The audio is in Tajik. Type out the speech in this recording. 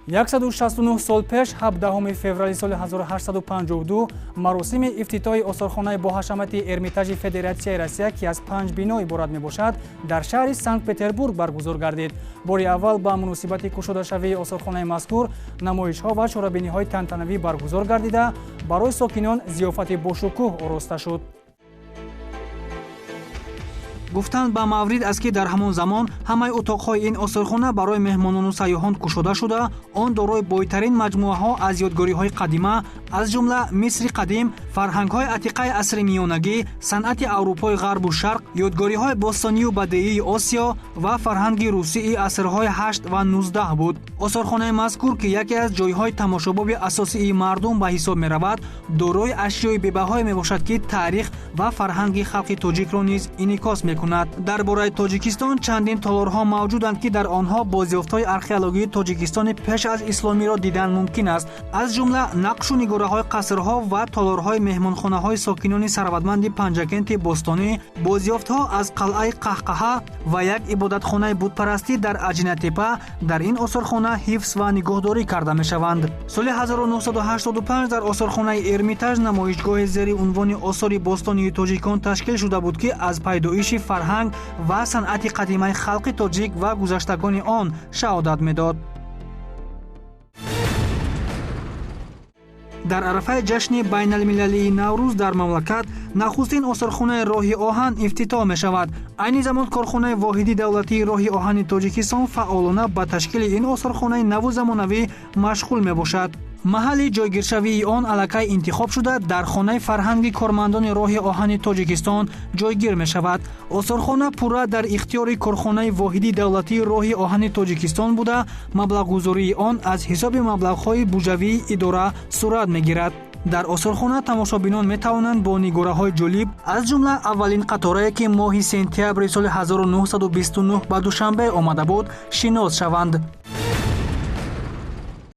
169 сол пеш, 17 феврали соли 1852, маросими ифтитоҳи осорхонаи боҳашамати Эрмитажи Федератсияи Россия, ки аз панҷ бино иборат мебошад, дар шаҳри Санкт Петербург баргузор гардид. Бори аввал ба муносибати кушодашавии осорхонаи мазкур намоишҳо ва чорабиниҳои тантанавӣ баргузор гардида, барои сокинон зиёфати бошукӯҳ ороста шуд. Гуфтанд ба маврид аст, ки дар ҳамон замон ҳамаи утоқҳои ин осорхона барои меҳмонону сайёҳон кушода шуда, он дорои бойтарин маҷмӯаҳо аз ёдгориҳои қадима, аз ҷумла Мисри қадим, фарҳангҳои атиқаи асри миёнагӣ, санъати Аврупои ғарбу шарқ, ёдгориҳои бостонию бадеии Осиё ва фарҳанги русии асрҳои 8 ва 19 буд. Осорхонаи мазкур, ки яке аз ҷойҳои тамошобоби асосии мардум ба ҳисоб меравад, дорои ашёи бебаҳое мебошад, ки таърих ва фарҳанги халқи тоҷикро низ инъикос мекунад. Дар бораи Тоҷикистон чандин толорҳо мавҷуданд, ки дар онҳо бозёфтҳои археологии Тоҷикистони пеш аз исломиро дидан мумкин аст, аз ҷумла нақшу нигораҳои қасрҳо ва толорҳои меҳмонхонаҳои сокинони сарватманди Панҷакенти бостонӣ, бозёфтҳо аз қалъаи Қаҳқаҳа ва як ибодатхонаи бутпарастӣ дар Аҷинатепа дар ин осорхона ҳифз ва нигоҳдорӣ карда мешаванд. Соли 1985 дар осорхонаи Эрмитаж намоишгоҳи зери унвони «Осори бостонии тоҷикон» ташкил шуда буд, ки аз пайдоиши фарҳанг ва санъати қадимаи халқи тоҷик ва гузаштагони он шаҳодат медод. Дар арафаи ҷашни байналмилалии Наврӯз дар мамлакат нахустин осорхонаи роҳи оҳан ифтитоҳ мешавад. Айни замон корхонаи воҳиди давлатии роҳи оҳани Тоҷикистон фаъолона ба ташкили ин осорхонаи наву замонавӣ машғул мебошад. Маҳалли ҷойгиршавии он аллакай интихоб шуда, дар хонаи фарҳанги кормандони роҳи оҳани Тоҷикистон ҷойгир мешавад. Осорхона пурра дар ихтиёри корхонаи воҳиди давлатии роҳи оҳани Тоҷикистон буда, маблағгузории он аз ҳисоби маблағҳои буҷавии идора сурат мегирад. Дар осорхона тамошобинон метавонанд бо нигораҳои ҷолиб, аз ҷумла аввалин қаторае, ки моҳи сентябри соли 1929 ба Душанбе омада буд, шинос шаванд.